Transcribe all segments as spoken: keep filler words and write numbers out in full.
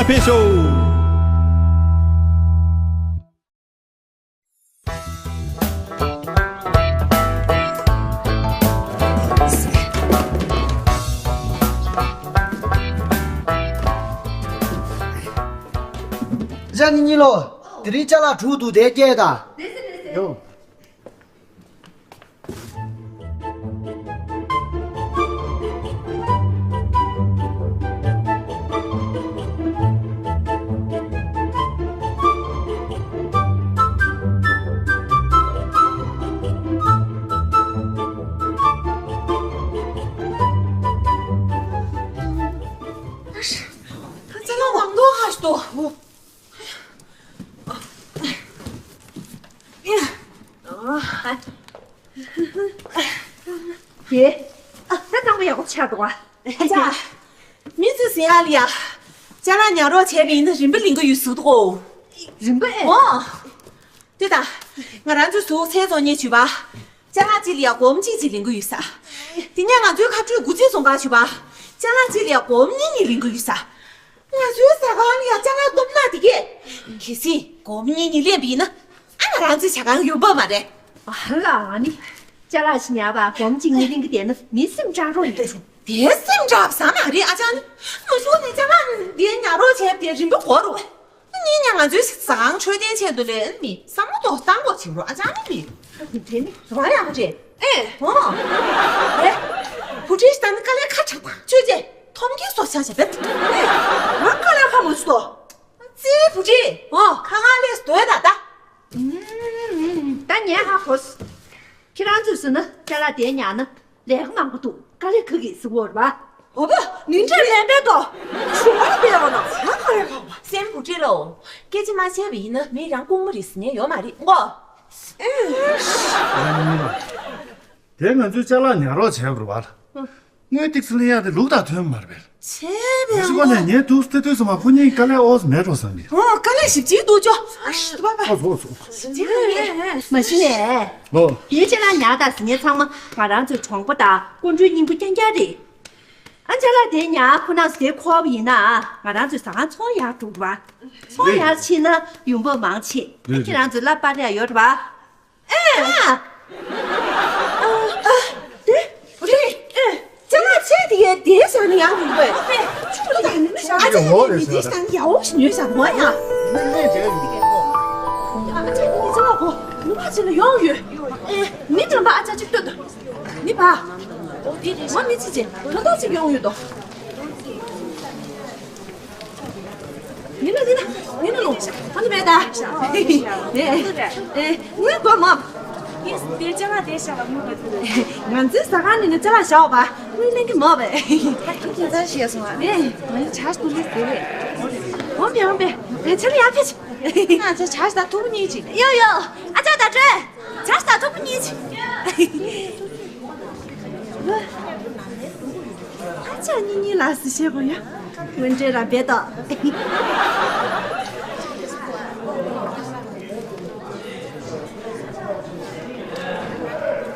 ཕེབས་ཤོག་ཅ་ནི་གཉིས་ལོ། དེ་རིང་ཅ་ལག་དྲུག་འདུག་དེ་སྐྱེལ་དང་། ཡོ། ཁ་ཚ་ལ་མང་དོ་ཧ་ཤི་དོ། ཨེ། ཨ། ད་གཙང་མ་ཡག་པོ་ཆགས་འདུག་ཨ། ཨ་ཅག་མི་ཚོས་ཟེར་ཡ་ལ་ཡ། ཅ་ལག་ཉར་རོགས་བྱས་པ་ཡིན་ན་རིན་པ་ལེན་གི་ཡོད་ཟེར་འདུག་གོ། རིན་པ་ཨེ། ཨོ། དེ་ད། ང་རང་ཚོའི་ཟུག་ཚེ་རྫོང་ཉེ་བྱུས་པ། ཅ་ལག་གཅིག་ལ་ཡ་སྒོར་མོ་གཅིག་གཅིག་ལེན་གི་ཡོད་ས། དེ་ནས་ང་ཚོའི་ཁ་སྤྲོད་དགུ་རྩེ་རྫོང་ཁག་བྱུས་པ། ཅ་ལག་གཅིག་ལ་ཡ་སྒོར་མོ་གཉིས་གཉིས་ལེན་གི་ཡོད་ས། ང་ཚོའི་ཟ་ཁང་ལ་ཡ་ཅ་ལག་སྟོབས་ན་དེ་གས། གལ་སྲིད་སྒོར་མོ་གཉིས་གཉིས་ལེན་པ་ཡིན་ན། ཨ་ང་རང་ཚོའི་ཇ་ཁང་ཡོང་པ་མ་རེད། ཨ་ལ་ཨ་ནི། ཅ་ལག་ཞིག་ཉར་བ་སྒོར་མོ་གཅིག་གཉིས་ལེན་གི་བསྡད་ན་མི་སེམས་སྐྲག་རོགས་ཡིན་ད། དེ་སེམས་སྐྲག་ཟ་མ་རེད་ཨ་ཅག་ནི། མ་གཞུག་ནས་ཅ་ལག་འདི་ཉར་རོགས་བྱས་ཏེ་རིན་པ་འགོར་རོགས། ཨ་ནི་ཉ་ང་ཚོའི་ཟ་ཁང་འཕྲོད་བསྟེན་ཆེད་དུ་ལས་ཨ་ནི་བསམ་བློ་ཏོག་བཏང་དགོས་བྱེད་རོགས་ཨ་ཅག་ནི་མི། དེ་ནི་རང་ཡག་པོ་རེད། ཨེ། ཨོ། རེད། བུ་ཁྲིད་ད་ནི་དཀའ་ལས་ཁ་དྲག་ཐག་ཆོད་རྗེས་ཐོམ་གྱིས་སོ་ཆ་བྱ་བེད། ཨེ། ང་དཀའ་ལས་ཁ་མ་ཚུགས་དོ། ཙི་བུ་ཁྲིད། ཨོ། ཁ་ཁ་ལས་སྡོད་ད་ད། ད་ཉན་ཧ་གོ། ཁྱེད་རང་ཚོས་ཟེར་ན་ཅ་ལག་དེ་ཉར་ན་ལས་ཀ་མང་པོ་འདུག་དཀའ་ལས་ཁག་གི་ཟེར་བ་རེད་པ། འོ་པ། ནིན་ཁྲེ་ལན་པའི་ཏོ། ཞུ་བ་ལ་བལྟས་པ་ན་ཧ་ག་རེ་ག་བ། སེམས་བུ་ཁྲིད་ལོ། སྐད་ཆ་མ་བཤད་པ་ཡིན་ན་མི་རང་ལྐུགས་མ་རེད་ཟེར་ཉན་ཡོད་མ་རེད་ངོ་། ཨེ། ཡང་མིན་པ། དེ་ང་ཚོའི་ཅ་ལག་ཉར་རོགས་བྱས་པ་རེད་པ། དངུལ་ཏིག་ཙི་ལེན་ཡག་དེ་ལུགས་དང་མཐུན་མ་རེད་པས། ཆེ་བའི་ངོ་། ཞིག་ག་ནས་ཉལ་འདུག་སྟེ་དུས་སུ་མ་ཁོ་གཉིས་དཀའ་ལས་ཨོ་ཙམ་མེད་འགྲོ་བསམ་གི། ཨོ་དཀའ་ལས་ཞིབ་ཅིག་འདུག་ཅོ། ཨ་ཤི་དུ་པ་པ། ཨོ་ཙོ་ཨོ་ཙོ། ཞིབ་ཅིག་འདུག་ཨེ། མ་གཞི་ནས། ཨོ། དེའི་ཅ་ལག་ཉར་དང་ཟེར་མཁན་ཚང་མ་ང་རང་ཚོའི་གྲོང་པ་དང་སྐུ་མགྲོན་སྙིང་པོ་རྐྱང་རྐྱང་རེད། ཨ་ཅ་ལག་དེ་ཉར་ཁོ་ན་ཟེར་ཁོ་བ་ཡིན་ན་ང་རང་ཚོའི་ཟ་ཁང་ཚོང་ཡག་འགྲོ་བ། ཚོང་ཡག་ཕྱིན་ན་ཡོང་འབབ་མང་ཆེ། ཁྱེད་རང་ཚོའི་ལབ་པ་རེ་ཡོད་རེད་པ། ཨ། ཨ། དེ། བུ་ཁྲིད། ཨེ། ཅ་ལག་ཆེ་དེ་གའི་དེ་བཞག་ན་ཡག་མི་འདུག་པས། ཨེ། ཆུ་ལོ་དང་ནི་ཤ་ཨ་ཅག་ནི་མི་དེ་བཞག་ན་ཡག་འོ་ཞིག་ཉོས་བཞག་ངོ་ཡ། ཨ་ཅག་ནི་ཅ་ལག་གོ་ནུ་མ་ཅི་ལ་ཡོང་ཡོད། ཨེ། མི་འགྲམ་པ་ཨ་ཅག་ཅིག་ལྟོས་དང་། མི་བ། ཨོ་དེ་རེད། ང་མི་ཅི་ཅི་ད་ལྟ་ཅིག་ཡོང་ཡོད་དོ། ཡིན་ན་ཡིན་ན་ཡིན་ན་ལོ། ཨ་ནི་མེད་ད། ཨེ་ཨེ་ངའི་སྒོ་མ། ཡིན་དེ་ཅ་ལག་དེ་བཞག་ལ་མི་མ་ཐུབ། ང་ཚོའི་ཟ་ཁང་ནས་ནི་ཅ་ལག་བཞག་པ། དངུལ་ལེན་གི་མ་བས། ཁྱེད་ཚར་ཤེས་སོང་ཨ། ཨེ་ང་ཡི་ཆ་ཞིག་ཏུ་ལས་ཟེར་བས། འོང་པས་འོང་པས། ཨེ་ཆ་ལ་ཡར་ཕེབས། ང་ཚོ་ཆ་ཞིག་ད་ཐུག་གཉིས་ཅིག་ཡོ་ཡོ། ཨ་ཅག་ད་ཁྲོད། ཆ་ཞིག་ད་ཐུག་གཉིས་ཅིག་ཨ་ཅག་གཉིས་གཉིས་ལ་སི་བྱེད་དགོས་ཡ། སྔོན་འགྲོའི་ར་བེད་དོ།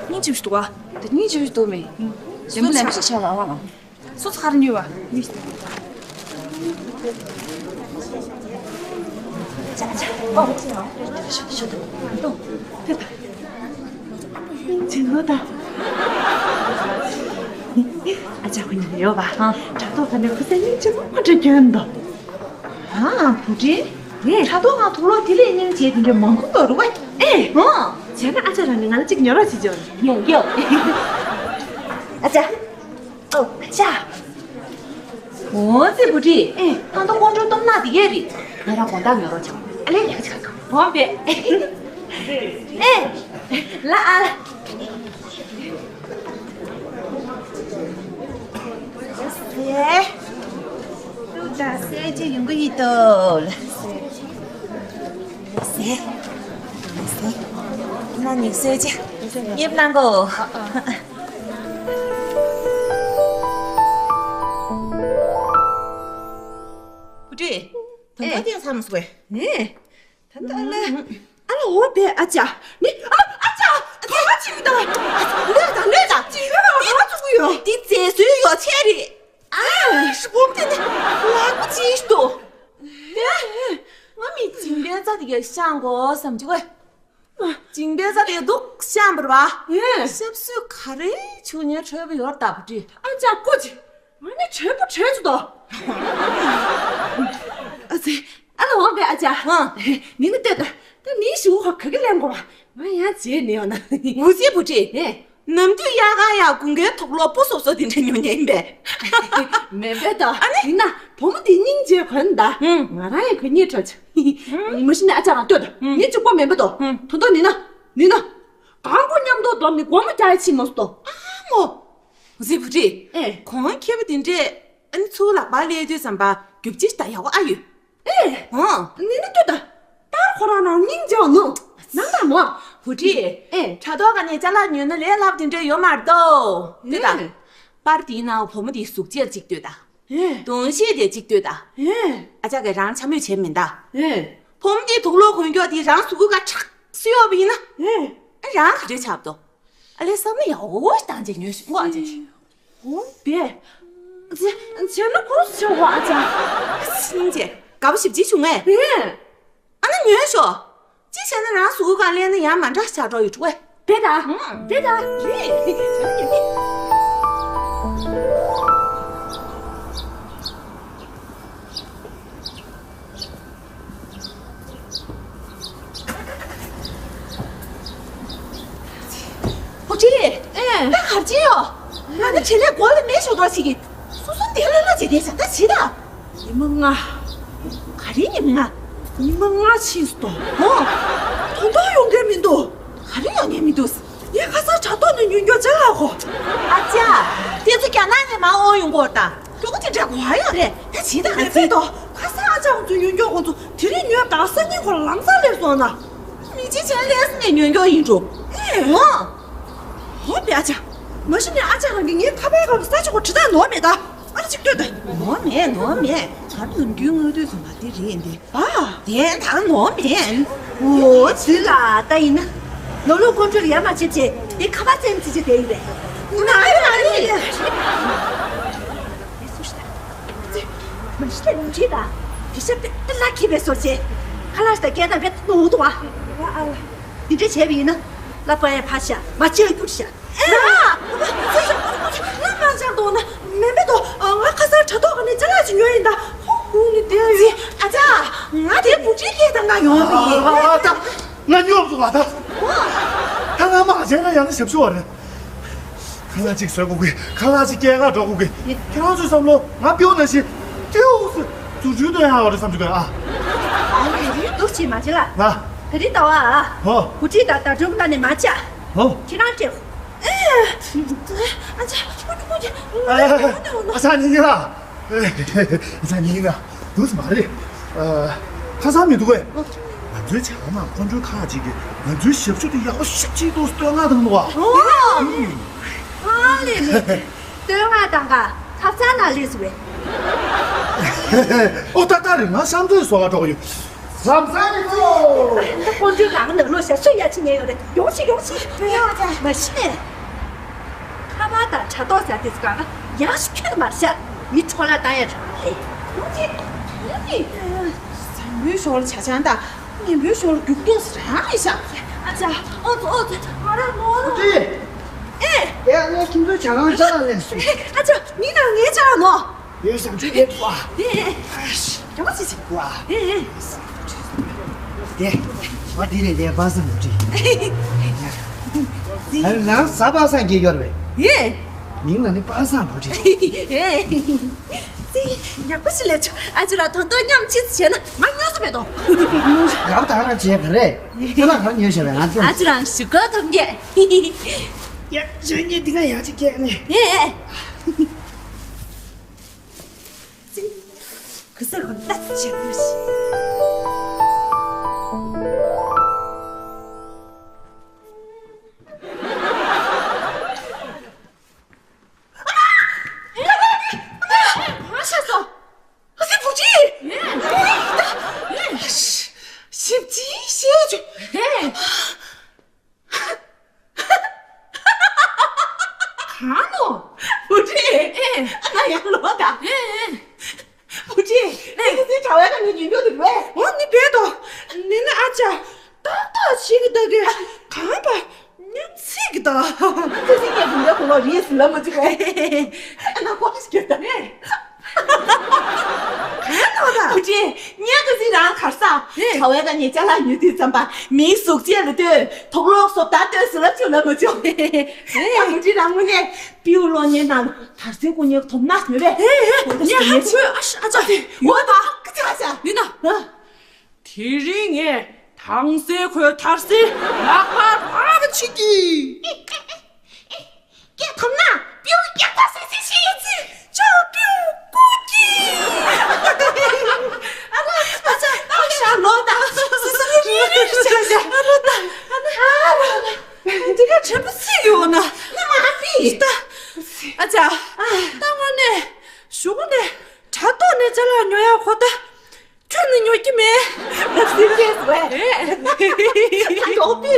སྙིང་རྗེ་པོ་ཞིག་འདུག་ག་དེ་སྙིང་རྗེ་པོ་ཞིག་འདུག་མེད། ལན་པོ་ལན་པོ་ཞིག་ཆགས་ལ་ཨ་ཝ་ལ། སོ་ཚར་ཉུལ་བ། ཨ་ཅག་ཁོ་ཉིད་ཡོད་པ། དྲ་ཐོག་ཁ་ནས་ཁོ་སེམས་སྙིང་རྗེ་མོ་འདྲ་སྐྱོན་འདུག་ཨ་བུ་ཁྲིད། དྲ་ཐོག་ཁ་དུག་ལོག་དེ་ལས་སྙིང་རྗེ་དེ་འདྲ་མང་པོ་འདུག་རུ་བ། ཨེ། ཨོ། བྱས་ན་ཨ་ཅག་རང་ནས་ང་ལ་གཅིག་ཉོ་རོགས་བྱེད་ཅོ། ཡོ་ཡོ། ཨ་ཅག་ཨོ་ཙི་བུ་ཁྲིད། ཨེ། ད་ལྟ་ཀོང་ཀྲོའི་སྟོབས་ནག་དེ་གས་རེད། ང་རང་དགོང་དག་ཉོ་རོགས་བྱ། ཨ་ལས་ཡག་ཅིག་ག་འོ་བས། ཨེ། ལ་ཨ་ལ། ཨེ། ཏུ་ད་སེ་ཅི་ཡོང་གི་ཡིན་ཏོ། ལ་སེ། ལ་སེ། ན་ནིང་སེ་ཅི། ཡེབ་ནང་གོ། བུ་ཁྲིད། དོན་དག་ཅིག་བསམ་སོང་བས། ནས། ད་ལྟ་ལ། ཨ་ལ་འོ་བས་ཨ་ཅག་ནི་ཨ་ཨ་ཅག་ད་ཅིག་ད། ལོས་ད་ལོས་ད་ཅིག་ཡོད་ཨ་ཅག་གུ་ཡོད། འདི་རྫས་སུའི་ཡོ་ཆས་རེད། ཨ་ཧྲི་བོམ་དེ་ནི་ལག་པ་ཅིག་ཏོ། ས་དེ་གས་བཤང་དགོས་བསམ་གྱི་ཝེ། སྦྱིན་པའི་ས་དེ་གས་འདུག་བཤང་བར་བ། ཨེ། ཞབས་ཞུ་ག་རེ་བྱུང་ཉེ་འཕྲོད་པ་ཡོད་ད་བུ་ཁྲིད། ཨ་ཅག་ཀོ་ཅི། ང་ནི་དྲན་པོ་དྲན་བྱུང་དོ། ཨ་ཙི། ཨ་ལ་འོང་བས་ཨ་ཅག་ཧང་། ནི་ནི་ལྟོས་དང་། ད་ནི་ཞུ་ཧོ་ག་གི་ལེན་གོ་བ། ང་ཡང་བྱེད་ནི་ཡོད་ན། འུ་ཚོའི་བུ་ཁྲིད། ཨེ། ནམ་དུས་ཡག་ག་ཡག་དགུན་ཁའི་དུག་ལོག་སྤུ་སོབ་སོབ་དེ་འདྲ་ཉོ་ཉན་ཡིན་པས། མེད་པས་ད། ཨ་ནི། ཡིན་ན་བུ་མོ་དེ་སྙིང་རྗེ་གོན་ད། ཧུམ། ང་རང་ཡང་གོན་སྙིང་བྲོ་བྱུང་། མ་གཞི་ནས་ཨ་ཅག་རང་ལྟོས་དང་། ཧུམ། ངས་གཅིག་པོ་མེད་པ་དོ། ཧུམ། ད་དུང་ནི་ན། ནི་ན། གང་གོ་མཉམ་དུ་བསྡོམས་ནས་སྒོར་མོ་བརྒྱ་ཡི་ཕྱིན་མ་སོང་དོ། ཨ་མོ། འུ་ཚོའི་བུ་ཁྲིད། ཨེ། གོང་ཁེ་པོ་དེ་འདྲས་ཨ་ནི་ཚུར་ལག་པ་ལས་དུས་ཙམ་པ་རྒྱུ་ཆ་ད་ཡག་པོ་ཨ་ཡོད། ཨེ། ཨང་། ནི་ནི་ལྟོས་དང་། ལྟར་ཁོ་རང་རང་སྙིང་རྗེ་བ་ནོ། ནང་དང་མོ། བུ་ཁྲིད། ཨེ། དྲ་ཐོག་ག་ནས་ཅ་ལག་ཉོས་ན་ལས་སླ་པོ་དེ་འདྲ་ཡོད་མ་རེད་དོ། ལྟོས་དང་། ཨེ། པར་དེའི་ནང་བུ་མོ་དེའི་གཟུགས་བྱད་གཅིག་ལྟོས་དང་། ཨེ། གདོང་ཤེས་དེ་གཅིག་ལྟོས་དང་། ཨེ། ཨ་ཅག་གིས་རང་འཕྱ་སྨོད་བྱས་མིན་ད། ཨེ། བུ་མོ་དེའི་དུག་ལོག་གོན་སྐྱོག་དེ་རང་གཟུགས་པོ་ག་ཁྲག་སུ་ཡོད་པ་ཡིན་ན། ཨེ། ཨ་རང་ག་འདྲས་ཆགས་འདུག་ཨ་ལས་བསམ་བློ་ཡག་པོ་བཏང་རྗེས་ཉོས་ཤོག་ངོ་ཨ་ཅག་ཤོག་འོ་བས། ཚེ་ཚེ་ལོ་ཁོ་སུ་བ་ཨ་ཅག་སྙིང་རྗེ། དགའ་པོ་ཞེ་པོ་ཅིག་བྱུང་ངས། ཨེ། ཨ་ན་ཉོས་ཤོག་ཅི་བྱས་ན་རང་གཟུགས་གང་ལེན་ན་ཡང་མ་འདྲ་ཆགས་འགྲོ་ཡོད་འགྲོ་བས། བས་ད། བས་ད། རེད། བུ་ཁྲིད། ཨེ། ད་གར་ཅི་ཡོད། ང་ནི་བྲེལ་ལས་མགོ་ལ་མེ་ཤོར་འགྲོ་ཞིག་གིས། སོ་སོ་འདི་ལ་ལ་བྱེད་དེ་བྱ་ད་བྱེད་ད། ཉི་མ་ལྔ། ག་རེ་ཉི་མ་ལྔ། ཉི་མ་ལྔ་ཕྱིན་སོང་། ཨོ། ད་དུང་ཡོང་མཁན་མི་འདུག་ག་རེ་ཡོང་མཁན་མི་འདུག་ངས་ཁ་སང་དྲ་ཐོག་ནས་ཉོས་མགྱོགས་ཅ་ལག་གོ། ཨ་ཅག་དེ་ཚོ་རྒྱ་ནག་ནས་མར་འོང་ཡོང་གི་ཡོད་ད། མགྱོགས་པོ་དེ་འདྲ་གོ་བ་ཡོད་རེད། ད་བྱེད་ད་ང་ཚོས་དོ། ཁ་སང་ཨ་ཅག་ཁོང་ཚོས་ཉོས་མགྱོགས་ཁོང་ཚོ་དེ་རིང་ཉོས་ད་སང་ཉིན་ཁོ་ལ་ལམ་སང་སླེབས་སོང་ན། མི་ཅི་བྱས་ལས་སུ་ནས་ཉོས་མགྱོགས་ཡིན་འགྲོ། ཨེ། ཨོ། ཧོ་པའི་ཨ་ཅག་མ་གཞི་ནས་ཨ་ཅག་རང་གིས་ངའི་ཁ་པར་སྒང་ལ་ས་ཆ་གོ་བྲི་ད་ནོར་མེད་ད། ཨ་ར་ཅིག་ལྟོས་ད། ནོར་མེད་ནོར་མེད། ད་ནམ་རྒྱུན་སྔ་དུས་སུ་མ་དེ་རེད་འདི། ཨ། དེ་ད་ནོར་མེད། འོ་ཙི་ལ་ད་ཡིན་ན། ནོར་ལུག་ཀོན་ཀྲོལ་ཡར་མ་བྱེད་ཅེས་དེ་ཁ་པར་བཙན་ཙི་ཅི་དེ་ཡིན་པས། ང་ཡོད་ང་ཡོད། མ་ཤི་ལ་ནུ་ཁྲིད་ད། དེ་ཤ་པེ་པེ་ལ་ཁྱི་པའི་སོ་ཆེ། ཁ་ལག་ད་སྐད་དང་བེད་ནོར་དུ་བ། འདི་འདྲ་བྱས་པ་ཡིན་ན། ལ་པ་ཡ་ཕ་ཤ་མ་ཅི་ཡ་རྒྱུ་ཤ། ཨ། ང་མ་ཅང་དོ་ན་མེ་མེ་དོ། ང་ཁ་སང་དྲ་ཐོག་ག་ནས་ཅ་ལག་ཅིག་ཉོས་ཡིན་ད། ཧོ་ཧུ་ནི་དེ་ཡོད། ཨ་ཅག་ང་དེ་བུ་ཁྲིད་སྐད་དང་ང་ཡོང་བ་ཡིན། ཨ་ད་ང་ཉོབ་སོང་བ་ད། ད་ང་མ་བྱས་ན་ཡང་ན་ཞབས་ཞུ་བ་རེད། ཁ་ལག་ཅིག་བཟོ་དགོས་གི། ཁ་ལག་ཅིག་སྐྱེལ་ག་འགྲོ་དགོས་གི། ཁྱེད་རང་ཚོའི་བསམ་བློ་ང་ཕེའུ་ན་ཞིག་ཕེའུ་སུ་རྫུ་འཕྲུལ་སྟོན་ཡག་བ་རེད་བསམ་གྱི་གི་ཨ། ཨ་ནི་རིགས་འདུག་ཅིག་མ་བྱེད་ལ། ང་། ད་རིང་ཟླ་བ་ཨ། ཧོ། བུ་ཁྲིད་དང་ད་སྒྲུབ་ལ་ནས་མ་བྱ། ཧོ། ཁྱེད་རང་སྤྲད། ཨེ། ཨ་ཅག་ཨ་ཅག་ཨ་ཅག་ཨ་ཅག་ཨ་ཅག་ཨ་ཅག་ཉི་ཉི་ལ། ཨ་ཅག་ཉི་ཉི་ལ། འདུག་སེ་མ་རེད། ཨ། ཁ་སང་མི་འདུག་གས། ང་ཚོའི་བྱ་བ་ནང་ཁོང་ཚོའི་ཁག་ཅིག་གིས་ང་ཚོའི་ཞབས་ཞུ་དེ་ཡག་པོ་ཞེ་པོ་ཅིག་འདུག་སེ་བསྟོད་བསྔགས་བཏང་འདུག་བ། ཨོ། ཨ་ལེ་ལེ། བསྟོད་བསྔགས་བཏང་ག་ཐབ་ཚང་ནང་སླེབས་སོང་བས། ཨོ་ཏག་ཏག་རེད། ང་གཤམ་དུ་བཟོ་ག་འགྲོ་གི་ཡོད། ལམ་སང་ནས་ཚོ། ད་ཁོང་ཚོའི་ནང་ནང་ལོགས་ཞབས་ཞུ་ཡག་ཅིག་ཉན་ཡོད་རེད། ཡོང་ཞིག་ཡོང་ཞིག་ཡོང་ཅག་མ་གཞི་ནས། ཁ་པར་དང་དྲ་ཐོག་ཟེར་དེ་ཚོ་གང་ཡག་ཞིག་ཁྱོན་མ་བཞག་མི་འཕྲོ་བརླག་བཏང་ཡ་རེད། ཡོང་ཅིག་ཡོང་ཅིག་བཟང་པོའི་ཞོར་ལ་ཆ་ཆང་དང་ངན་པའི་ཞོར་ལ་རྒྱུག་རྡུང་ཟེར་རང་རེད་ཤག་ཨ་ཅག་ཨོ་ཙི་ཨོ་ཙི་ང་རང་ནོར་ལ། ཨེ། ཨེ་ཨ་ནི་ཁྱིམ་ཚོའི་ཇ་ཁང་ཅ་ལག་ལེན་སོང་། ཨ་ཅག་མི་ནང་ངའི་ཅ་ལག་ནོར། ཡོད་བཟང་སྤྱོད་ཡོད་པ། ཨེ་ཨེ། རྒྱ་མ་ཅི་ཅི། ཨེ་ཨེ། དེ། ཨ་དེ་རེད་དེ་པ་སངས་བུ་ཁྲིད། ཨ་ནང་ས་པ་སངས་སྐྱེས་ཡོད་རེད། ཨེ། མིང་ལ་ནི་པ་སངས་བུ་ཁྲིད། ཨེ། ཡག་པོ་ཞིག་ལས་བྱུང་། ཨ་ཅག་རང་ད་དུང་མཉམ་ཅིག་བྱས་ན་ང་སྨྱོ་ས་མེད་དོ། རབ་དང་རང་བྱས་ག་རེད། ཁྱོད་རང་ག་རེ་ཉོས་བྱས་པས་ང་ཚོ། ཨ་ཅག་རང་ཞུ་ག་ཐུབ་མཁན། ཡ་ཞོན་ཉེ་འདི་ག་ཡག་ཅིག་སྐྱེས་ནས། ཨེ་ཨེ། ཙི། གི་ས་རུ་ལྟ་ཅི་བྱེད་དགོས་ཤིག་གང་ཤ་སོ། ཨ་ཙི་བུ་ཁྲིད། ཞིབ་ཅིག་ཤེས་བྱུང་། གང་ནོ། བུ་ཁྲིད། ཨེ། ང་ཡང་ལོག་ད། ཨེ་ཨེ། བུ་ཁྲིད། ཨེ། ཨེ་ཙི་གྲྭ་བའི་ཁ་ ཉན་རྒྱུ་དེ་རེད། འོ་ནི་བས་དོ། ནི་ནི་ཨ་ཅག་ཏག་ཏག་ཞིག་གི་ད་གི་གང་པ་མཉམ་ཚིག་གི་ད། ཙི་ཙི་ངས་བུ་འདྲ་གོ་ལོ་རིས་ལ་མ་ཅིག་རེད། ཨ་ན་ཀོ་ཤི་ཀྱི་ད་ནས། གང་ནོ་ད། བུ་ཅི་ངས་ཀི་ཙི་རང་གར་ས། ཧེ། ཁ་བའི་ད་ཉེ་ཅ་ལ་ཉུ་དུས་ཙམ་པ་མིའི་གཟུགས་བྱད་ལ་ལྟོས་དོག་ལོག་སོབ་ད་ལྟོས་སི་ལབ་ཅིག་ལབ་མ་ཅིག་ཨ་བུ་ཅི་རང་ངུ་ནས་པིའུ་ལོ་ཉེ་ན་ཐར་སེ་ཀུ་ཉེ་ཐོབ་ན་ཉོ་བས། ཧེ་ཧེ་ངས་ཧ་གོ་ཨ་ཤ་ཨ་ཅག་ཡོད་པ་ཀི་ཙི་ཨ་ཅག་ཡིན་ན། དེ་རིང་ངས་དྭངས་གསལ་ཁོའི་ཐར་སེ་ལག་པར་བབ་ཅིག་གི། སྐད་ཐོབ་ན་པིའུ་རྒྱག་པ་སེ་སེ་ཤི་ཅི་ཅོ་པིའུ་ཀུ་ཀི། ཨ་ལ་ཨ་ཅག་ཨ་ཤ་ལོ་ད་སི་སི་རི་རི་ཤ་ཤ་ཨ་ལོ་ད་ཨ་ལ་འདི་ག་དྲན་པ་སི་ཡོད་ན་ན་མ་ཨ་པི་ད་ཨ་ཅག་ད་ངོ་ནས་ཞུ་གུ་ནས་དྲ་ཐོག་ནས་ཅ་ལག་ཉོ་ཡག་ཁོ་ད། ཁྱོད་ནི་ཉོ་གི་མེད། ང་སི་རི་ཡས་རེད། ཨ་ཡོ་པི།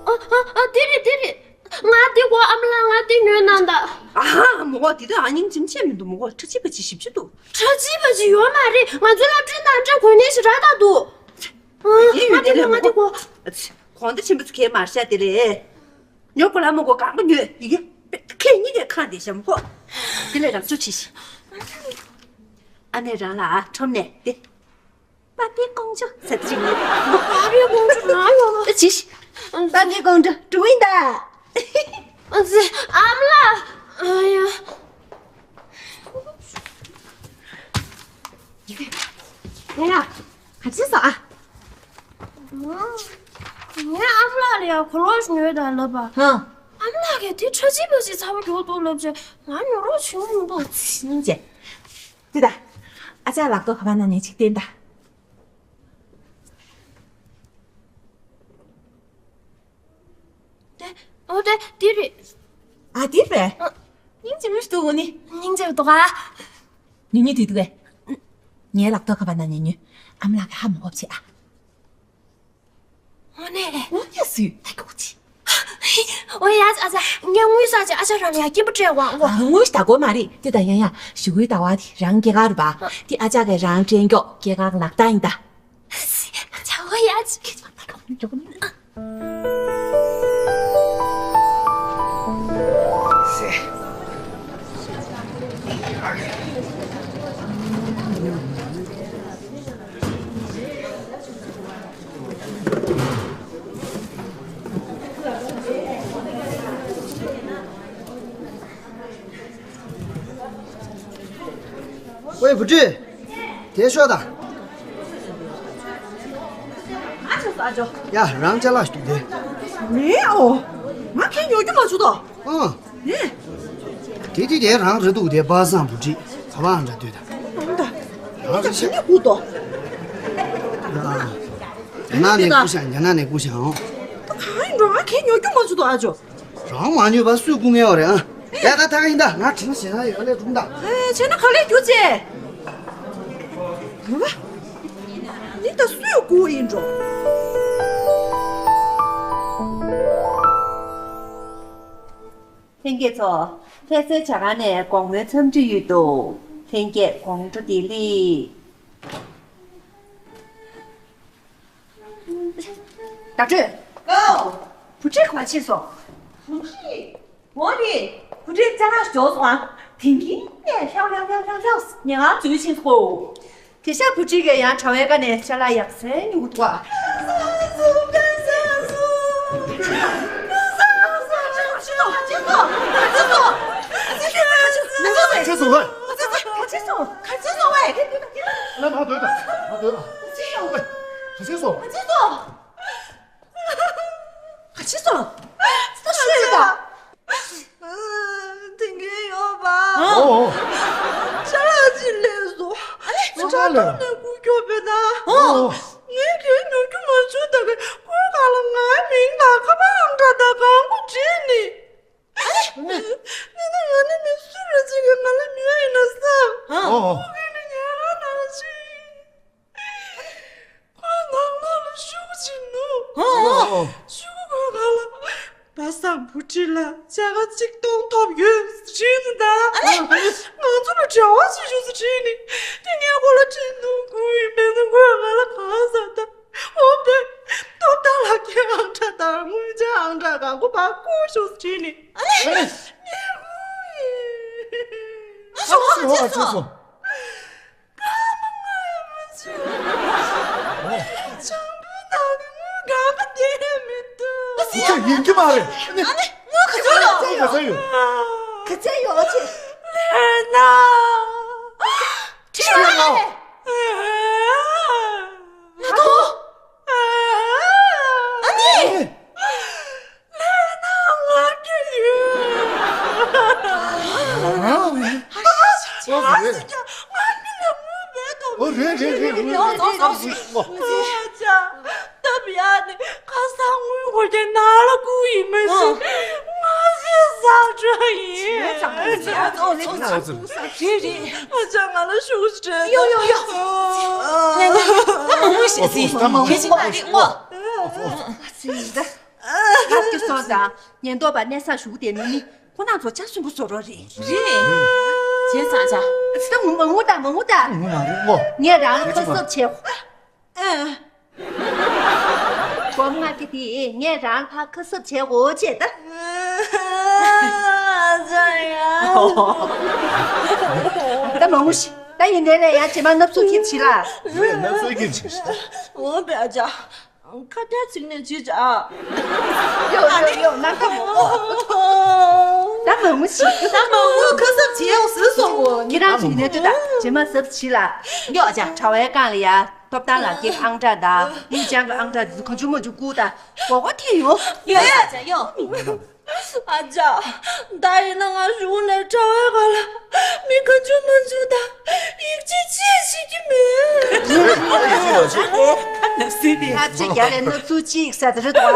ཨ་ཨ་ཨ་དེ་རེད་དེ་རེད། ང་དེ་གོ་ཨ་མ་ལགས་ང་དེ་ཉོས་གནང་ད། ཨ་ཧ་མོ་གོ་དེ་དུས་ཨ་སྙིང་རྗེ་ཆེ་མི་འདུག་མོ་གོ་ཁྲ་ཆིབ་པ་ཅི་ཞིབ་ཅི་འདུག་ཁྲ་ཆིབ་པ་ཅི་ཡོད་མ་རེད། ང་ཚོ་ལ་སྤྲིན་དང་སྤྲིན་གོན་ནས་ཞིག་ར་ད་འདུག་ཨ་ང་དེ་གོ་ང་དེ་གོ་གོང་དུ་ཆེན་པོ་ཚུ་ཁའི་མར་ཤ་དེ་རེད། ཉོ་གོ་ལ་མོ་གོ་གང་པོ་ཉོས་ཡི་གེ། ཁྱེད་གཉིས་ཀས་ཁ་འདི་ཞམ་ཁོ། དེ་ལས་རང་ཚོ་ཁྲིད་ཤིག་ཨ་ནེ་རང་ལ་ཁྲོམ་ནས་དེ། པ་ཏི་ཀོང་ཇོ་ཟེར་ཅིག་ནི། པ་ཏི་ཀོང་ཇོ་རང་ཡོང་ལ། ཅི་ཞིག་པ་ཏི་ཀོང་ཇོ་འགྲོ་ཡིན་ད། ཨ་ཙི་ཨ་མ་ལགས། ཨ་ཡ། ཡ་ཡ། ག་ཅི་སོ་ཨ། ངའི་ཨ་མ་ལགས་ལ་ཡང་གོ་ལོག་ཉོས་དང་ལབ་པ། ཧ། ཨ་མ་ལགས་ཀྱིས་དེ་ཁྲ་ཆིབ་པ་ཞིག་ཚ་བོ་མགྱོགས་འདུག་ལབ་བྱས་ང་ཉོ་རོགས་བྱེད་མི་འདུག་སྙིང་རྗེ། དེ་ད། ཨ་ཅག་ལག་ཐོག་ཁ་པར་ནང་ནས་ཅིག་བསྟན་ད། དེ། ཨོ་དེ་དེ་རེད། ཨ་དེ་རེད། ཨ། སྙིང་རྗེ་མོ་ཞིག་འདུག་གོ་ནི། སྙིང་རྗེ་འདུག་ཨ། ཉུ་ཉུ་དུས་འདུག་གས། ངའི་ལག་ཐོག་ཁ་པར་ནང་ཉུ་ཉུ། ཨ་མ་ལགས་ཀྱིས་ཧ་མ་གོ་བྱེད་ཨ། དངོས་གནས། དངོས་གནས་སུས་ཧ་གོ་བྱེད། ཨོ་ཡ་ཨ་ཅག་ངས་དངུལ་བསགས་བྱས་ཨ་ཅག་རང་ལ་ཡ་སྐྱིན་པ་སྤྲད་དགོས་ཨང་གོ། ཨ་དངུལ་ཞིག་ད་དགོས་མ་རེད། དེ་ད་ཡང་ཡང་ཞུ་གུའི་ཟླ་བ་དེ་རང་སྐྱེས་སྐར་རེད་པ། དེ་ཨ་ཅག་གིས་རང་སྤྲད་མགྱོགས་སྐྱེས་སྐར་ལག་རྟགས་ཡིན་ད། ཨ་ཅག་ཨོ་ཡ་ཨ་ཅག་ཝེ་བུ་ཁྲིད། དེ་ཤོག་དང་། ང་ཆོག་ས་ཨ་ཅོ། ཡ་རང་ཅ་ལག་ཞིག་འདུག་དེ། མེད་ཨོ། ང་ཁྱེད་ཉོ་རྒྱུ་མ་བྱུང་དོ། ཨོ། ཨེ། དེ་དེ་དེ་རང་རེད་འདུག་དེ་པ་སངས་བུ་ཁྲིད་ག་པ་ཨང་འདྲ་འདུག་ད། ཨང་ད། རང་རེད་ཤག་ནི་ཧུ་དོ། ཨ། རྒྱ་ནག་ནས་བསྐུར་ཤག་རྒྱ་ནག་ནས་བསྐུར་ཤག་ཨང་། ད་གང་ཡིན་འགྲོ་ང་ཁྱེད་ཉོ་རྒྱུ་མ་བྱུང་དོ་ཨ་ཅོ། རང་མ་ཉོས་པ་སུས་བསྐུར་མཁན་ཡོད་རེད་ཨ། ཡ་ད་ད་ག་ཡིན་ད་ང་དྲི་མ་ཞེ་དྲག་ཡོད་ཨ་ལས་སྒྲུང་ད། ཨེ་བྱས་ན་ག་ལས་རྒྱུ་ཅེ། ཡོད་པ། འདི་ད་སུས་བསྐུར་ཡིན་འགྲོ། ལྷན་རྒྱས་ཚོ། ལྷ་སའི་ཇ་ཁང་ནས་དགོང་མོའི་འཚམས་འདྲི་ཡོད་དོ། ལྷན་རྒྱས་དགོང་དྲོ་བདེ་ལེགས། བརྡ་སྤྲོད། ཀའོ། བུ་ཁྲིད་ག་པར་ཕྱིན་སོང་། བུ་ཁྲིད། འོ་རེད། བུ་ཁྲིད་ཅ་ལག་འབྱོར་སོང་ཨ། དེང་གི་ནས་ལྷེའུ་ལྷེའུ་ལྷེའུ་ལྷེའུ་ལྷེའུ་ཉལ་ཁང་འཛུལ་ཕྱིན་སོང་། དེ་ཤ་བུ་ཁྲིད་ཀྱིས་ཡང་གྲྭ་བའི་ཀ་ནས་ཅ་ལག་ཡག་སེ་ཉོ་གི་འདུག་ཨ། ཁྱེད་ཚོ་ལ། ཁྱེད་ཚོ་ལ། ཁྱེད་ཚོ་ལ། ལ་མ་སྡོད་དང་། མ་སྡོད་ཨ། ཁྱེད་ཚོ། ཁྱེད་ཚོ། ཁྱེད་ཚོ། ད་ཤོད་ཡོད་པ། དེ་འདྲ་ཡོད་པ། ཨོ། ཅ་ལག་ཅིག་ལེན་སོང་། ཨ་ནི་ཅ་ལག་ལེན། ནས་སྒུག་སྐྱོབ་པས་ན། ཨོ། ངས་ཁྱོད་ཉོ་རྒྱུ་མ་བྱུང་ད་གི་ཁོའི་ཁ་ལ་ངའི་མིང་དང་ཁ་པར་ཨང་གྲངས་དང་གང་པོ་བྲིས་ནི། ཨ་ནི། ནི་ནི་ང་ནི་མི་སུ་རེད་ཅིག་གི་ང་ལ་ཉོས་ཡིན་ན་བསམ། ཨོ། ཁོ་གིས་ནི་ངའི་རང་ནང་ཞིག་ཁོའི་ནང་ལོགས་ལ་ཤོག་ཅིག་ནུ། ཨོ། ཤོག་གོ་ག་ལ། པ་སངས་བུ་ཁྲིད་ལ་ཅ་ག་གཅིག་སྟོང་ཐོབ་ཡོད། དྲིས་ནི་ད། ང་ཚོ་ལ་གྲྭ་བ་ཞིག་ཞུ་ཟེར་དྲིས་ནི། དེ་ངས་ཁོ་ལ་དྲིས་འདུག་ཁོ་ཡིན་མིན་ནི་ཁོས་ང་ལ་གང་ཟེར་ད། འོ་དེ་ཐོབ་ཐང་ལག་ཁྱེར་ཨང་གྲངས་དང་དངུལ་ཆ་ཨང་གྲངས་གང་པོ་ཕར་བསྐུར་ཤོག་ཟེར་དྲིས་ནི། ཨ་ལས། ངས་ཁོ་ཡིན། ཨ་ཤོག་ཨ་ཤོག་ཨ་ཤོག་ཁྱོད་ཡིན་གྱི་མ་རེད། ཨ་ནི་ངོ་ག་ཚོད་ཡོད། ག་ཚོད་ཡོད། ག་ཚོད་ཡོད་ཅེ། ལེ་ན། ཁྱེད་ལ། ང་དོ། ཨ་ནི། ཨོ་རེད་རེད་རེད་རེད། ཨོ་ཨོ་ཨོ། ཨོ་ཨོ། ད་བྱས་ནས་ཁ་སང་དངུལ་འཁོར་རྒྱུ་ནང་ལ་བསྐུར་ཡིན་མ་གཞི། ང་ཟས་ཟ་འགྲོ་ཡིན། རེད་རེད། ཨ་ཅག་ང་ལ་ཤུགས་སྤྲད། ཡོ་ཡོ་ཡོ། ལེ་ལེ་ལེ། ད་མང་པོ་ཞིག་ཟིན། ཁྱེད་ཅག་མ་རེད་ཨོ། ཨ་ཙི་ད། ཡག་གི་སོང་ཙང་ཉེན་རྟོག་པ་གནས་ས་བཞུགས་བསྡད་ནི་ནི་ཁོ་རང་ཚོ་ཆ་གསོན་པོ་བཟོ་རོགས་རེད། རེད། བྱས་ཙང་ཅག་ད་ངུ་མ་ངུ་ད་མ་ངུ་ད། ངུ་མ་རེད་ཨོ། ངས་རང་ལ་ཁ་གསབ་བྱས། ཨེ། སྒོར་ལྔ་བརྒྱ་དེ་ངས་རང་ལ་ཁ་གསབ་བྱས་འོ་བྱས་ད། ད་མ་ངུ་ཤི། ད་ཡིན་ནའི་ལས་ཡང་རྗེས་མ་སྣབས་ཚུགས་ཁྱེར་བྱེད་ལ། རེད་སྣབས་ཚུགས་ཁྱེར་བྱེད། འོ་བས་ཨ་ཅག་ཁ་བརྡ་ཚིག་ནས་བྱེད་ཅག་ཡོ་ཡོ་ཡོ་ང་ཁ་མོ། ད་མ་ངུ་ཤི། ད་མ་ངུ་ཁ་གསབ་བྱེད་འོ་ཟེར་སོང་གོ། ཁྱེད་རང་ཚོ་ཡིན་ནའི་ལྟོས་ད་རྗེས་མ་གཟབ་བྱེད་ལ། ཡོ་ཨ་ཅག་གྲྭ་བའི་སྒང་ལ་ཡ། ཐོབ་ཐང་ལག་ཁྱེར་ཨང་གྲངས་དང་དངུལ་ཆང་གི་ཨང་གྲངས་དེ་ཚོ་གང་བྱུང་མང་བྱུང་བསྐུར་དང་། མགོ་སྐོར་ཐེབས་ཡོང་། ཡོད་ཡོད་ཨ་ཅག་ཡོད། ཨ་ཅག་ད་ཡིན་ན་ང་གཞུག་ནས་གྲྭ་བའི་སྒང་ལ་མི་གང་བྱུང་མང་བྱུང་དང་ཡིད་ཆེས་ཅི་ཞིག་གི་མེད། ཨ་ཅག་རྒྱ་ལས་སྣབས་ཚུགས་གཅིག་ཟ་དེ་རེད་དོ།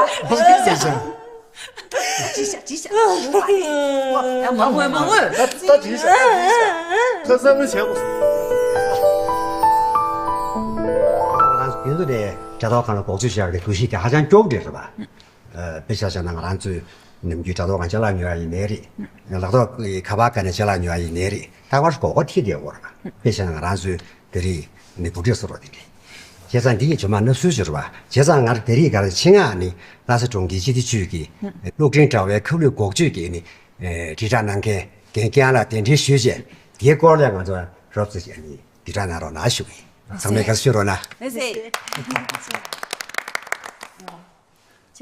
ཅི་བྱ་ཅི་བྱ། ཡང་མང་ངོས་མང་ངོས། ད་ད་དྲིས་ཤག་ད་དྲིས་ཤག་ད་བསམ་བློ་བྱས་གོ། ང་རང་ཚོ་དེ་ཚོ་ནས་དྲ་ཐོག་ཁང་ལ་འགོག་བཅོས་བྱ་དགོས་གོ་ཤེས་དེ་ཧ་ཅང་སྐྱོ་པོ་རེད་རེད་པ། དཔེ་ཆ་བཞག་ན་ང་རང་ཚོའི་ནམ་རྒྱུན་དྲ་ཐོག་ཁང་ཅ་ལག་ཉོ་ཡ་ཡིན་ནའི་རེད། ལག་ཐོག་ཁ་པར་སྒང་ནས་ཅ་ལག་ཉོ་ཡ་ཡིན་ནའི་རེད། ད་ག་སྒོར་ཁ་ཐེ་དེ་འོར་དཔེ་བྱས་ན་ང་རང་ཚོའི་དེ་རིང་ནི་འབུ་འབྲས་བཟོ་རོགས་དེ་རེད། བྱས་ཙང་འདི་ཡི་ཇོ་མ་སྣབས་སུལ་ཞུ་རུ་བ། བྱས་ཙང་ང་རང་དེ་རིང་ག་རེ་ཆེད་མངགས་ནི་ལྷ་ས་གྲོང་ཁྱེར་སྤྱི་བདེ་ཅུས་ཀྱི་སློབ་འབྲིང་དྲ་བའི་ཁ་བསླུས་འགོག་བཅོས་ཀྱི་ནི་དྲིལ་བསྒྲགས་གནང་མཁན་རྒན་རྒྱལ་ལགས་གདན་འདྲེན་ཞུས་བྱས་དེའི་སྐོར་ལ་ང་ཚོ་རོབ་ཙམ་ཞིག་ནི་དྲིལ་བསྒྲགས་གནང་རོགས་གནང་ཞུ་གི་ཡིན། ཚང་མས་དགའ་བསུ་ཞུ་རོགས་གནང་། ལགས་སེ།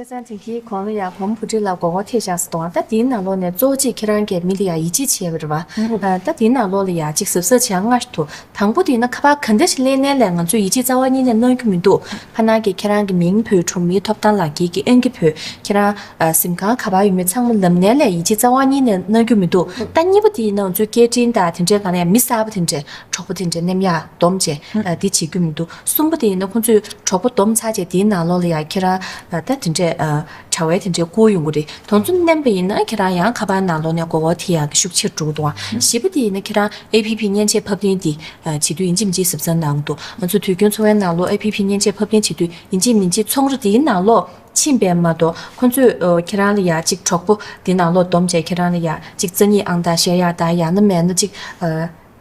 བྱས་ཙང་དེང་གི་གོང་ལ་ཡང་བུ་མོ་བུ་ཁྲིད་ལ་མགོ་སྐོར་ཐེབས་བཞག་ཟེར་དང་། ད་དེའི་ནང་ལོགས་ནས་གཙོ་བོ་གཅིག་ཁྱེད་རང་གིས་མི་ལ་ཡང་ཡིད་ཆེས་བྱས་པ་རེད་བ། ཨ། ད་དེའི་ནང་ལོགས་ལ་ཡང་གཅིག་གཟབ་གཟབ་བྱེད་ཡ་ལྔ་ཞིག་འདུག་དང་པོ་དེ་ཡིན་ན་ཁ་པར་ག་འདྲ་ཞིག་ལེན་ནའི་ལས་ང་ཚོས་ཡིད་ཆེས་རྩ་བ་ཉིད་ནས་གནང་རྒྱུ་མི་འདུག་ཕར་ནང་གི་ཁྱེད་རང་གི་མིང་ཕུད་གྲོང་མིའི་ཐོབ་ཐང་ལག་འཁྱེར་གྱི་ཨང་ཀི་ཕུད་ཁྱེད་རང་ཨ་གཟིམ་ཁང་ག་པར་ཡོད་མེད་ཚང་མ་ལབ་ནའི་ལས་ཡིད་ཆེས་རྩ་བ་ཉིད་ནས་གནང་རྒྱུ་མི་འདུག་ད་གཉིས་པ་དེ་ཡིན་ན་ང་ཚོའི་སྐད་འཕྲིན་དང་དེ་འདྲའི་སྒང་ལ་ཡང་མི་གསར་པ་དེ་འདྲས་གྲོགས་པོ་དེ་འདྲས་མཉམ་ཡར་སྡོམ་བྱས་ཨ་དེ་བྱེད་རྒྱུ་མི་འདུག་གསུམ་པ་དེ་ཡིན་ན་ཁོང་ཚོས་གྲོགས་པོ་སྡོམ་ཚར་རྗེས་དེའི་ནང་ལོགས་ལ་ཡང་ཁྱེད་རང་ཨ་ད་དེ་འདྲས་ཨ་དྲ་བའི་དེ་འདྲས་བསྐུར་ཡོང་གི་རེད། དེ་ཚོ་མནན་པ་ཡིན་ན་ཁྱེད་རང་ཡང་ཁ་པར་ནང་ལོགས་ནས་མགོ་སྐོར་ཐེབས་ཡག་གི་ཤུགས་ཆེར་འགྲོ་གི་འདུག་བཞི་པ་དེ་ཡིན་ན་ཁྱེད་རང་ཨེ་ཕི་ཕི་མཉེན་ཆས་ཕབ་ལེན་དེ་བྱེད་དུས་ཡིན་གཅིག་མིན་གཅིག་གཟབ་གཟབ་གནང་གི་འདུག་ང་ཚོ་དུས་རྒྱུན་འཚོ་བའི་ནང་ལོགས་ཨེ་ཕི་ཕི་མཉེན་ཆས་ཕབ་ལེན་བྱེད་དུས་ཡིན་གཅིག་མིན་གཅིག་ཚོང་ར་དེའི་ནང་ལོགས་ཕྱིན་པས་མ་གཏོགས་ཁོང་ཚོས་ཁྱེད་རང་ལ་ཡ་གཅིག་གྲོགས་པོ་དེའི་ནང་ལོགས་བསྡོམས་བྱས་ཁྱེད་རང་ལ་ཡ་གཅིག་རྩ་གཉིས་ཨང་རྟགས་བཤད་ཡག་དང་ཡང་ན་མེད་ན་གཅིག་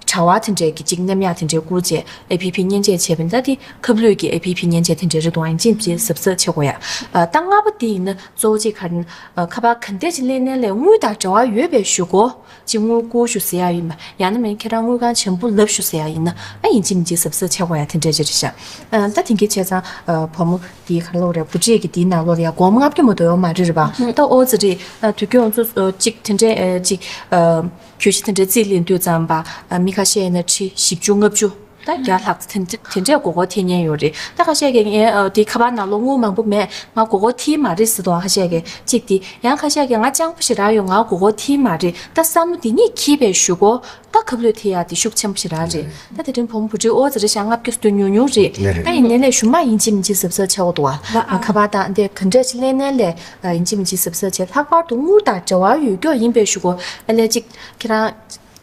དྲ་བ་དེ་འདྲས་ཀྱི་གཅིག་མཉམ་ཡག་དེ་འདྲས་བསྐུར་རྗེས་ཨེ་ཕི་ཕི་མཉེན་ཆས་བྱས་པ་ཡིན་ད་དེ་ཁབ་ལུད་ཀྱི་ཨེ་ཕི་ཕི་མཉེན་ཆས་དེ་འདྲས་རེད་འདུག་ཨང་ཅིན་ཅིན་གཟབ་གཟབ་བྱེད་དགོས་ཡ། ཨ་ད་ལྔ་པ་དེ་ཡིན་ན་གཙོ་བོ་གཅིག་ག་རེ་ན་ཨ་ཁ་པར་ག་འདྲས་ཅིག་ལེན་ནའི་ལས་དངུལ་དང་འབྲེལ་བ་ཡོད་པའི་ཞུ་སྒོ་ཅིག་དངུལ་བསྐུར་ཞུ་ཟེར་ཡ་ཡིན་པ་ཡང་ན་མིན་ཁྱེད་རང་དངུལ་ཁང་ཆེན་པོ་ལབ་ཞུ་ཟེར་ཡ་ཡིན་ན་ཨ་ཡིན་གཅིག་མིན་གཅིག་གཟབ་གཟབ་བྱེད་དགོས་ཡ་དེ་འདྲས་ཅིག་རེད་ཤག་ཨ་ད་དེང་གི་བྱས་ཙང་ཨ་བུ་མོ་དེའི་ག་རེ་ལབ་དགོས་རེད། བུ་ཁྲིད་ཀྱི་དེའི་ནང་ལོགས་ལ་ཡ་སྒོར་མོ་ལྔ་བརྒྱ་མ་གཏོགས་ཡོད་མ་རེད་རེད་པ། ཨ་ད་ཨོ་ཙི་རེད། ཨ་དུས་རྒྱུན་ང་ཚོ་ཨ་གཅིག་དེ་འདྲས་ཨ་གཅིག་ཨ། གྱོད་གཞི་དེ་འདྲའི་རྩིས་ལེན་དུས་ཙམ་པ་ཨ་མི་ཁ་ཤས་ཡིན་ན་ཁྲི་བཞི་བཅུ་ལྔ་བཅུ་ད་བརྒྱ་ལྷག་ཙམ་དེ་དེ་འདྲས་མགོ་སྐོར་ཐེབས་མཁན་ཡོད་རེད། ད་ཁ་ཤས་ཀྱིས་ངའི་ཨ་དེ་ཁ་པར་ནང་ལོགས་དངུལ་མང་པོ་མེད་ང་མགོ་སྐོར་ཐེབས་མ་རེད་ཟེར་དང་ཁ་ཤས་ཀྱིས་གཅིག་དེ་ཡང་ཁ་ཤས་ཀྱིས་ང་སྤྱང་པོ་ཞེ་དྲག་ཡོད་ང་མགོ་སྐོར་ཐེབས་མ་རེད་ད་བསམ་བློ་དེ་གཉིས་འཁྱེར་བའི་གཞུག་གུ་ད་ཁབ་ལུད་ཐེབས་ཡག་དེ་ཤུགས་ཆེན་པོ་ཞེ་དྲག་རེད། ད་དེ་རིང་བུ་མོ་བུ་ཁྲིད་ཨོ་ཙི་རེད་ཤག་ལྔ་བརྒྱ་སུ་ཉུང་ཉུང་རེད། ད་ཡིན་ནའི་ལས་གཞུག་མ་ཡིན་གཅིག་མིན་གཅིག་གཟབ་གཟབ་བྱེད་དགོས་འདུག་བ། ཨ་ཁ་པར་དང་འདི་ག་འདྲས་ཅིག་ལེན་ནའི་ལས་ཡིན་གཅིག་མིན་གཅིག་གཟབ་གཟབ་བྱེད། ལྷག་པར་དུ་དངུལ་དང་འབྲེལ་བ་ཡོད་ཀྱོག་ཡིན་པའི་གཞུག་གུ་ཨ་ལས་གཅིག་ཁྱེད་རང་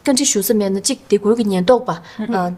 བཀའ་འདྲི་ཞུ་ས་མེད་ན་གཅིག་སྡེ་ཁུལ་གྱི་ཉེན་རྟོག་པ་ཨ་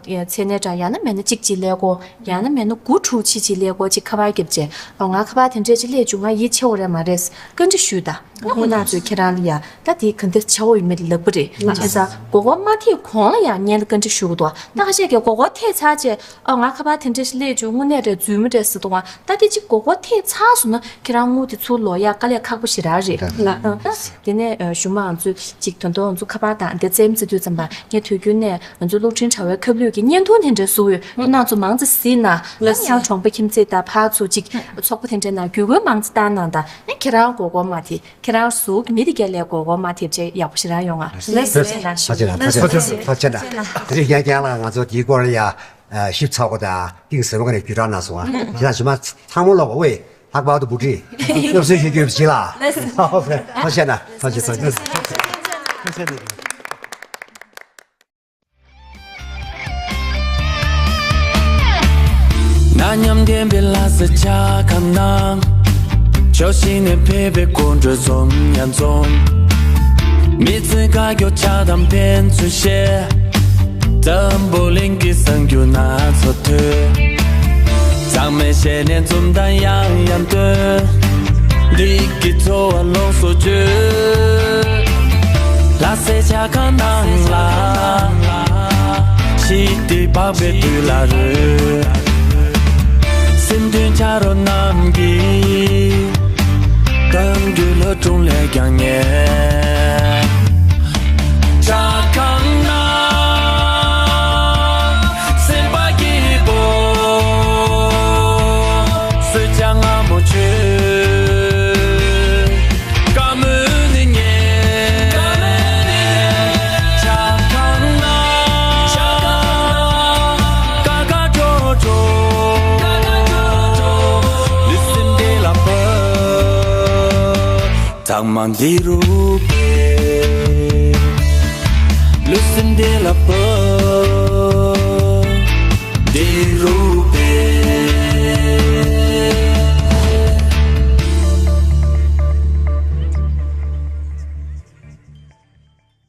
མཚན་གནས་འདྲ་ཡང་ན་མེད་ན་གཅིག་གཅིག་ཀླད་ཀོར་ཡང་ན་མེད་ན་དགུ་དྲུག་ཕྱིན་ཅིག་ཀླད་ཀོར་གཅིག་ཁ་པར་བརྒྱབ་བྱས་ཨ་ང་ཁ་པར་དེ་འདྲས་ཅིག་སླེབས་བྱུང་ང་ཡིད་ཆེས་པ་རེད་མ་རེད་བཀའ་འདྲི་ཞུས་དང་ ཁོ་ན་ཚོས་ཁྱེད་རང་ལ་ཡ་ད་དེ་ག་འདྲ་བྱ་འོ་ཡོད་མེད་ལབ་པ་རེད། བྱས་ཙང་མགོ་སྐོར་མ་ཐེབས་གོང་ལ་ཡང་སྔོན་ལ་བཀའ་འདྲི་ཞུ་གི་འདུག་ད་ཁ་ཤས་ཀྱིས་མགོ་སྐོར་ཐེབས་ཚར་རྗེས་ཨ་ང་ཁ་པར་དེ་འདྲ་ཞིག་སླེབས་བྱུང་དངོས་གནས་རེད་རྫུན་མ་རེད་ཟེར་འདུག་ད་དེ་གཅིག་མགོ་སྐོར་ཐེབས་ཚར་སོང་ན་ཁྱེད་རང་དངུལ་དེ་ཚུར་ལོག་ཡ་དཀའ་ལས་ཁག་པོ་ཞེ་དྲག་རེད། ལགས། ཨ་ད་དེ་ནས་ཨ་གཞུག་མ་ང་ཚོས་གཅིག་ད་དུང་ང་ཚོ་ཁ་པར་དང་དེ་རྩེད་མོ་རྩེ་དུས་ཙམ་པ་ངས་དུས་རྒྱུན་ནས་ང་ཚོ་གློག་འཕྲིན་དྲ་བའི་ཁ་བསླུས་ཀྱི་བརྙན་ཐུང་དེ་འདྲ་བཟོ་ཡོད། ཁོང་རྣམ་ཚོ་མང་ཙམ་གཟིགས་ན་ད་ཡང་གྲོང་པ་ཁྱིམ་མཚེས་དང་ཕར་ཚུར་གཅིག་ཚོགས་པ་དེ་འདྲའི་ནང་བརྒྱུད་སྐུལ་མང་ཙམ་བཏང་གནང་དང་ཨ་ཁྱེད་རང་མགོ་སྐོར་མ་ཐེབས། ཁྱེད་རང་གཟུགས་མི་དེ་ག་ལས་མགོ་སྐོར་མ་ཐེབས་བྱས་ཡག་པོ་ཞེ་དྲག་ཡོང་ང་། ལགས་སོ། ལགས་སོ། ཐུགས་རྗེ་ཆེ་གནང་། ཐུགས་རྗེ་ཆེ་གནང་། དེ་རིང་རྒན་རྒན་ལགས་ང་ཚོ་དེའི་སྐོར་ལ་ཡ་ཞིབ་ཚགས་པོ་དང་གཏིང་ཟབ་པོ་ནས་བརྒྱུད་བསྒྲགས་གནང་སོང་ང་། དེ་དང་རྗེས་མ་ཚང་མ་ལོག་པ་ཝེ་ལྷག་པར་དུ་བུ་ཁྲིད་སྐྱབས་སུ་ཞུ་རྒྱུ་བྱེད་ལ། ལགས་སོ། ཐུགས་རྗེ་ཆེ་གནང་། ཐུགས་རྗེ་ཆེ་གནང་། ན་མཉམ་ལྡན་པའི་ལྷ་ས་ཆ་ཁམས་ན། ཕྱོགས་བཞི་ནས་ཕེབས་པའི་སྐུ་མགྲོན་འཛོམས་ཡང་འཛོམས། མི་ཚེ་དགའ་སྐྱོ་ཆགས་སྡང་ཕན་ཚུན་བཤད། འཛམ་བུ་གླིང་གི་གསར་འགྱུར་སྣ་ཚོགས་ཐོས། ཚང་མས་བཤད་ནས་འཛུམ་མདངས་ཡང་ཡང་སྟོན། འདི་གི་ཚོར་བ་ལོངས་སུ་སྤྱོད། ལྷ་སའི་ཆ་ཁང་ནང་ལ། ཞི་བདེ་འཕགས་པའི་དུས་ལ་རོལ། སེམས་མཐུན་ཆ་རོགས་རྣམས་ཀྱིས། གཏམ་རྒྱུད་ལྷོ་དྲུང་ལས་ཀྱང་ཉེ། ཆ་ཁང་ནང་སེམས་པ་སྐྱིད་པོ། གསོལ་ཇ་མངར་མོ་མཆོད། བཀའ་མོལ་ནི་ཉན། ཆ་ཁང་ནང་དཀའ་དཀའ་སྤྲོ་སྤྲོ། ལུས་སེམས་བདེ་ལ་ཕབ། ཚང་མ་འདི་རུ་ཕེབས། ལུས་སེམས་བདེ་ལ་ཕབ།